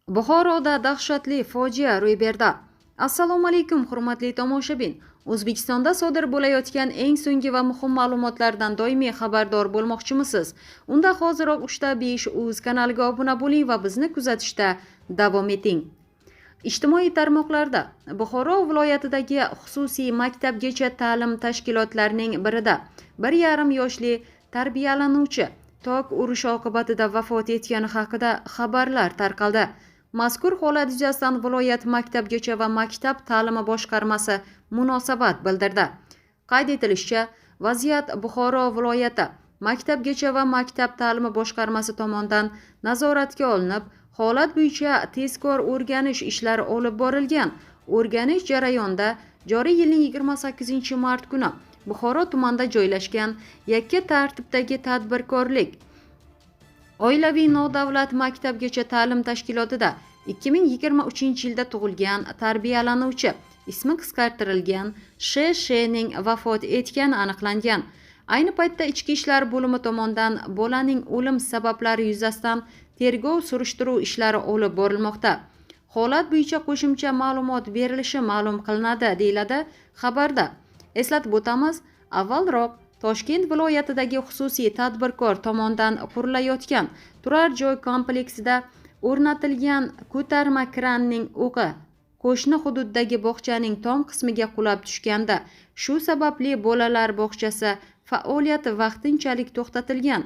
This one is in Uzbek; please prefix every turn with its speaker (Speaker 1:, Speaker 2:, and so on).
Speaker 1: Buxoroda dahshatli fojia ro'y berdi. Assalomu alaykum, hurmatli tomoshabin. O'zbekistonda sodir bo'layotgan eng so'nggi va muhim ma'lumotlardan doimiy xabardor bo'lmoqchimisiz? Unda hoziroq 3 5 uz kanaliga obuna bo'ling va bizni kuzatishda davom eting. Ijtimoiy tarmoqlarda Buxoro viloyatidagi xususiy maktabgacha ta'lim tashkilotlarining birida 1,5 yoshli tarbiyalanuvchi tok urishi oqibatida vafot etgani haqida xabarlar tarqaldi. Mazkur holat yuzasidan viloyat maktabgacha va maktab ta'limi boshqarmasi munosabat bildirdi. Qayd etilishicha, vaziyat Buxoro viloyati maktabgacha va maktab ta'limi boshqarmasi tomonidan nazoratga olinib, holat bo'yicha tezkor o'rganish ishlari olib borilgan. O'rganish jarayonida joriy yilning 28 mart kuni Buxoro tumanida joylashgan yakka tartibdagi tadbirkorlik oilaviy nodavlat maktabgacha ta'lim tashkilotida 2023 yilda tug'ilgan tarbiyalanuvchi, ismi qisqartirilgan SH ning vafot etgani aniqlangan. Ayni paytda ichki ishlar bo'limi tomonidan bolaning o'lim sabablari yuzasidan tergov surishtiruv ishlari olib borilmoqda. Holat bo'yicha qo'shimcha ma'lumot berilishi ma'lum qilinadi, deyiladi xabarda. Eslatib o'tamiz, avvalroq Toshkent viloyatidagi xususiy tadbirkor tomonidan qurilayotgan turar joy kompleksida o'rnatilgan ko'tarma kranning o'qi qo'shni hududdagi bog'chaning tom qismiga qulab tushganda, shu sababli bolalar bog'chasi faoliyati vaqtinchalik to'xtatilgan.